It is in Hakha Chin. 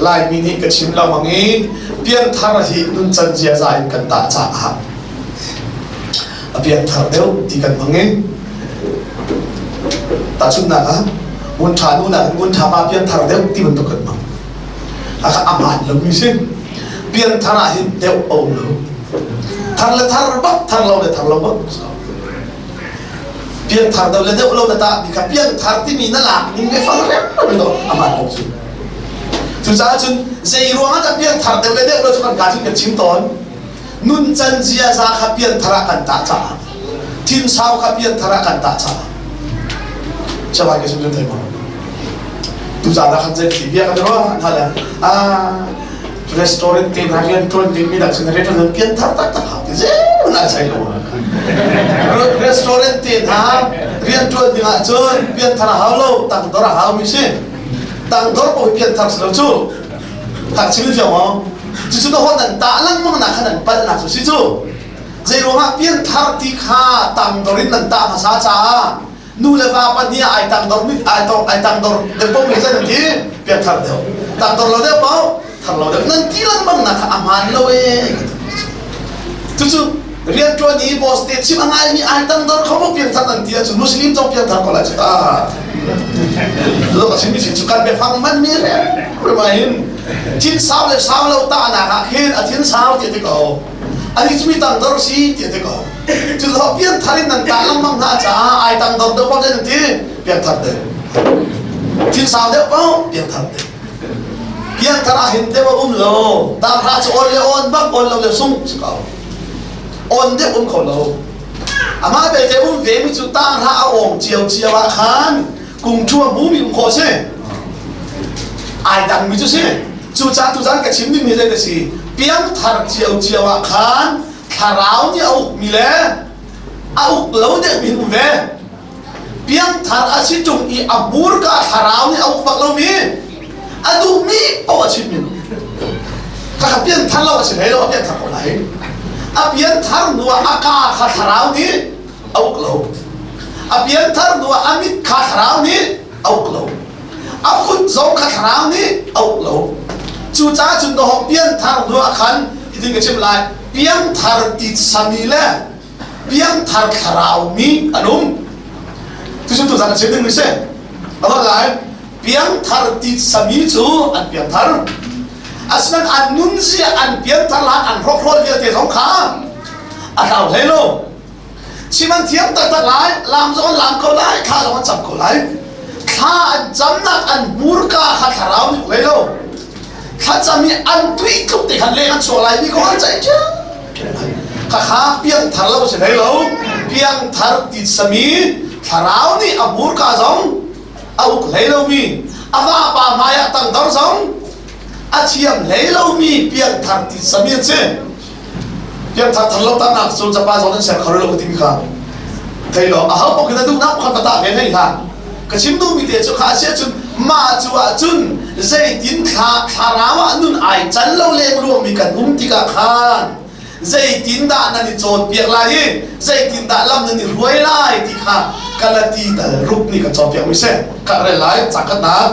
Laimi nih ka chim lengmang i pianthar hi nuncan ziaza in kan tah caah a pianthar deuh ti kan hmang i tahchunhnak ah ngun ṭha nu nakin ngun ṭha pa pianthar deuh ti bantuk kan hmang. A kha a hmaan lomi si. Pianthar ah hin deuh a um lo. Thar le thar bak, thar lo le thar lo bak. Pianthar deuh le deuh lo na tah mi kha pianthar timi na lak ning le fang rem rem do a hmaan lo cu. Cucaah cun zei ruangah dah pianthar deuh le deuh lo cu kan ka cun kan chim tawn. Nuncan ziaza kha pianthar ah kan tah caah thinsau kha pianthar ah kan tah caah Siabai ka sim thei maw? Tuzaan ah khan zei ti bia kan ruah hna le ah restaurant te hna rian ṭuan ding mi dang sin rian ṭuan pianthar taktak hau ti zei na sai lo. Restaurant te hna rian ṭuan ding ahcun pianthar a hau lo, tangdor a hau mi si. Tangdor paoh hi pianthar si lo cu. Thak chim fiang maw? Cucu na hon nan tah lengmang nak kha nan palh nak cu si cu. Zei ruangah pianthar ti kha tangdor in nan tah hmasa caah nu le va pahnih ah ai tangdor mi ai tong ai tangdor deuh paoh mi nan ti pianthar deuh tangdor lo deuh paoh thar lo deuh nan ti lengmang nak kha a hmaan lo ee. Cucu rianṭuan i boss te chim a ngaimi ai tangdor kho maw pianthar nan ti ahcun Muslim zong pianthar ko lai cu ta. Lo ka chimmi si cu kan biafang man mi rem hin thin sau le sau lo ta nak ah khin a thin sau ti ti ko ani cu mi tangdor si ti ti ko cu lo pianthar in nan ta lengmang hna caah ai tangdor deuh paoh nan ti pianthar deuh thin sau deuh paoh pianthar deuh pianthar ah hin deuh a um lo tanghra cu on le on bak on lo le sung si ko on deuh um kho lo amah belte um ve mi cu tanghra a awng cio cio ah khan kung thu a hmu mi um khawh si ai dang mi cu si cucaah tuzan ka chim ding mi zei da si piangthar cio cio ah khan thlarau nih a uk mi le a uk lo deuh mi um ve piangthar a si ṭung i a hmurka thlarau nih a uk bak lomi a duhmi paoh a chimmi kha kha pianthar lo a si hlei lo a pianthar ko lai a pianthar hnu ah a ka kha thlarau nih a uk lo a pianthar hnu ah a mit kha thlarau nih a uk lo a kut zong kha thlarau nih a uk lo cucaah cun dawhawk pianthar hnu ah khan hitin ka chim lai piangthar titsami le piangthar thlarau mi an um. Cucu tuzan a chim ding mi si. A lai piangthar titsami cu an piangthar. Asinain an nunzia an piangthar lan an hrokhrawl vialte zong kha a hlau hlei lo. Chim an thiam taktak lai, lam zong an lam ko lai, thla zong an cam ko lai. Thla an camnak an hmurka kha thlarau nih hlei lo. Thlacam i an tui tluk te khan leng an chuak lai mi ko an ceih ṭhiam. Khakha piangthar lo si hlei lo. Piangthar titsami thlarau nih a hmurka zong a uk hlei lomi a vapa hmaiah tangdor zong a thiam hlei lomi piangthar titsami an si. Piangthar thar lo tahnak cu Japan zong an ser kho lo timi kha thei lo a ho paoh khi na duhnak pakhat va tah ve hlei hlah. Ka chim duhmi te cu kha a si ahcun mah cu ahcun zeitin thla thlarau ah nun ai can lo lengluangmi kan um tikah khan zeitindah nan i cawnpiak lai i zeitindah lam nan i hruai lai ti kha Galati dal ruk nih kan cawnpiak mi si. Kha rel lai cangkhatnak.